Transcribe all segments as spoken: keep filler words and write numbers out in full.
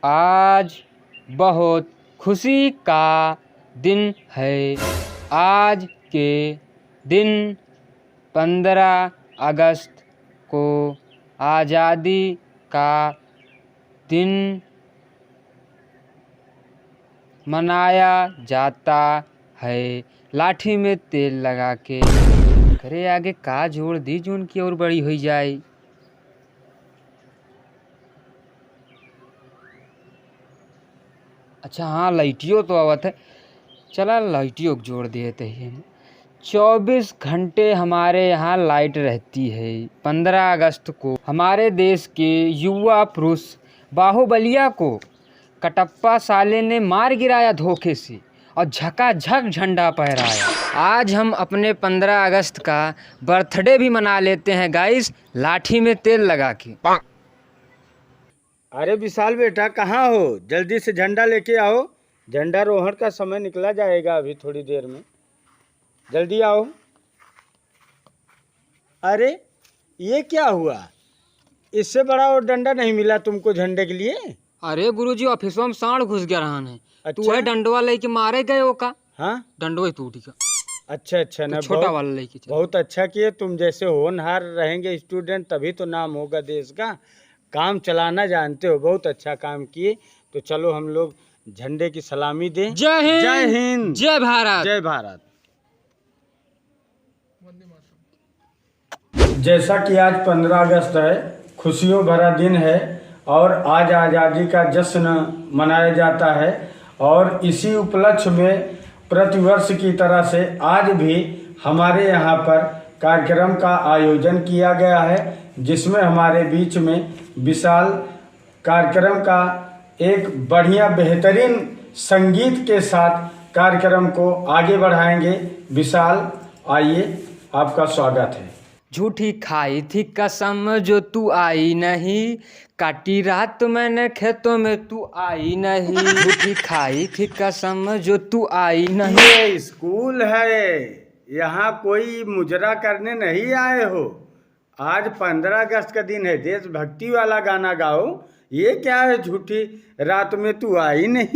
आज बहुत खुशी का दिन है। आज के दिन पन्द्रह अगस्त को आज़ादी का दिन मनाया जाता है। लाठी में तेल लगा के। अरे आगे का जोड़ दी जौन की और बड़ी होइ जाए। अच्छा हाँ, लाइटियो तो आवत है। चला लाइटियो के जोड़ देते हैं। चौबीस घंटे हमारे यहाँ लाइट रहती है। पन्द्रह अगस्त को हमारे देश के युवा पुरुष बाहुबलिया को कटप्पा साले ने मार गिराया धोखे से और झकाझक झंडा फहराया। आज हम अपने पन्द्रह अगस्त का बर्थडे भी मना लेते हैं गाइस, लाठी में तेल लगा के। अरे विशाल बेटा, कहाँ हो? जल्दी से झंडा लेके आओ। झंडारोहण का समय निकला जाएगा अभी थोड़ी देर में। जल्दी आओ। अरे, ये क्या हुआ? इससे बड़ा और डंडा नहीं मिला तुमको झंडे के लिए? अरे गुरुजी, ऑफिसवा में साँड़ घुस गया रहन है। अच्छा। तू वह डंडवा लेके मारे गए हो का? हाँ? डंडवा ही टूट गया। अच्छा, अच्छा, तो ना, छोटा बहुत, वाला लेके चल। बहुत अच्छा किए तुम, जैसे होनहार रहेंगे स्टूडेंट तभी तो नाम होगा देश का। काम चलाना जानते हो, बहुत अच्छा काम किए। तो चलो हम लोग झंडे की सलामी दें। जय हिंद। जय हिंद। जय भारत। जय भारत। जैसा कि आज पन्द्रह अगस्त है, खुशियों भरा दिन है और आज आज़ादी का जश्न मनाया जाता है और इसी उपलक्ष्य में प्रतिवर्ष की तरह से आज भी हमारे यहाँ पर कार्यक्रम का आयोजन किया गया है, जिसमें हमारे बीच में विशाल कार्यक्रम का एक बढ़िया बेहतरीन संगीत के साथ कार्यक्रम को आगे बढ़ाएंगे। विशाल, आइए, आपका स्वागत है। झूठी खाई थी कसम जो तू आई नहीं, काटी रात मैंने खेतों में तू आई नहीं। झूठी खाई थी कसम जो तू आई नहीं। ये स्कूल है, यहाँ कोई मुजरा करने नहीं आए हो। आज पन्द्रह अगस्त का दिन है, देशभक्ति वाला गाना गाओ। ये क्या है, झूठी रात में तू आई नहीं?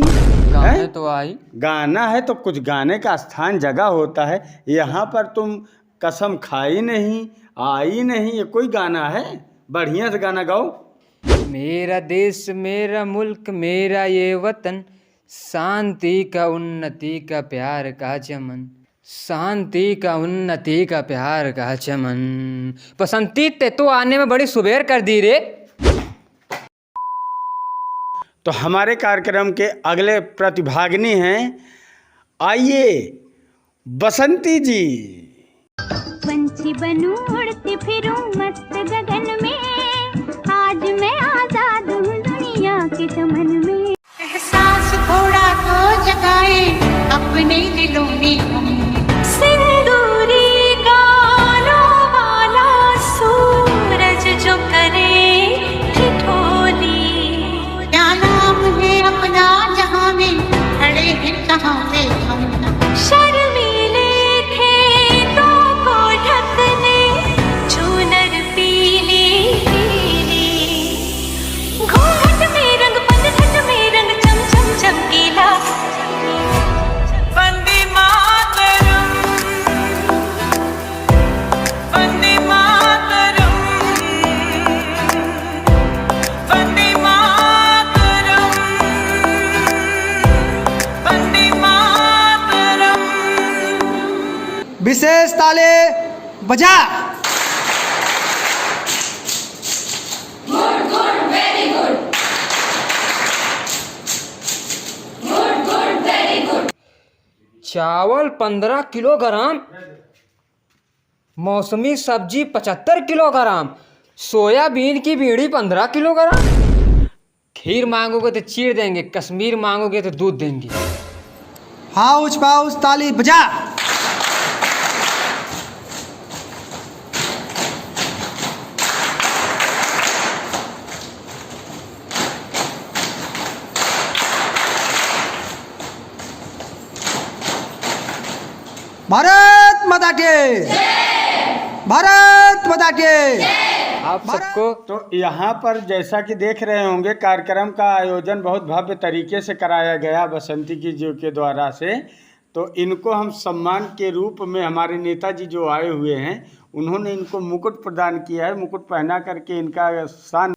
गाने हैं? तो आई। गाना है तो कुछ गाने का स्थान जगह होता है। यहाँ पर तुम कसम खाई नहीं, आई नहीं, ये कोई गाना है? बढ़िया से गाना गाओ। मेरा देश, मेरा मुल्क, मेरा ये वतन, शांति का, उन्नति का, प्यार का चमन। शांति का, उन्नति का, प्यार का चमन। बसंती, ते तो आने में बड़ी सुबेर कर दी रे। तो हमारे कार्यक्रम के अगले प्रतिभागिनी हैं, आइए बसंती जी। पंछी बनूं उड़ती फिरूं मस्त गगन में, आज मैं आजाद हूँ दुनिया के चमन में। एहसास थोड़ा तो जगाए अपने दिलों में हम। सिंदूरी गालों वाला सूरज जो करे ठिठोली। क्या नाम है अपना जहां में खड़े हैं कहां पे हम। शर्मीले खेतों को ढकने झूलर पीली पीली। घूंघट में रंग, पनघट में रंग, चम चम चमकीला। वंदे मातरम, वंदे मातरम, वंदे मातरम, वंदे मातरम। विशेष ताले बजा। Good, good, very good। Good, good, very good। चावल पन्द्रह किलोग्राम, मौसमी सब्जी पचहत्तर किलोग्राम, सोयाबीन की बीड़ी पन्द्रह किलोग्राम। खीर मांगोगे तो चीर देंगे, कश्मीर मांगोगे तो दूध देंगे। हाउस पाउस ताली बजा। भारत माता के जय। भारत माता के जय। आप सबको। तो यहाँ पर जैसा कि देख रहे होंगे, कार्यक्रम का आयोजन बहुत भव्य तरीके से कराया गया बसंती की जी के द्वारा से। तो इनको हम सम्मान के रूप में, हमारे नेताजी जो आए हुए हैं, उन्होंने इनको मुकुट प्रदान किया है। मुकुट पहना करके इनका शान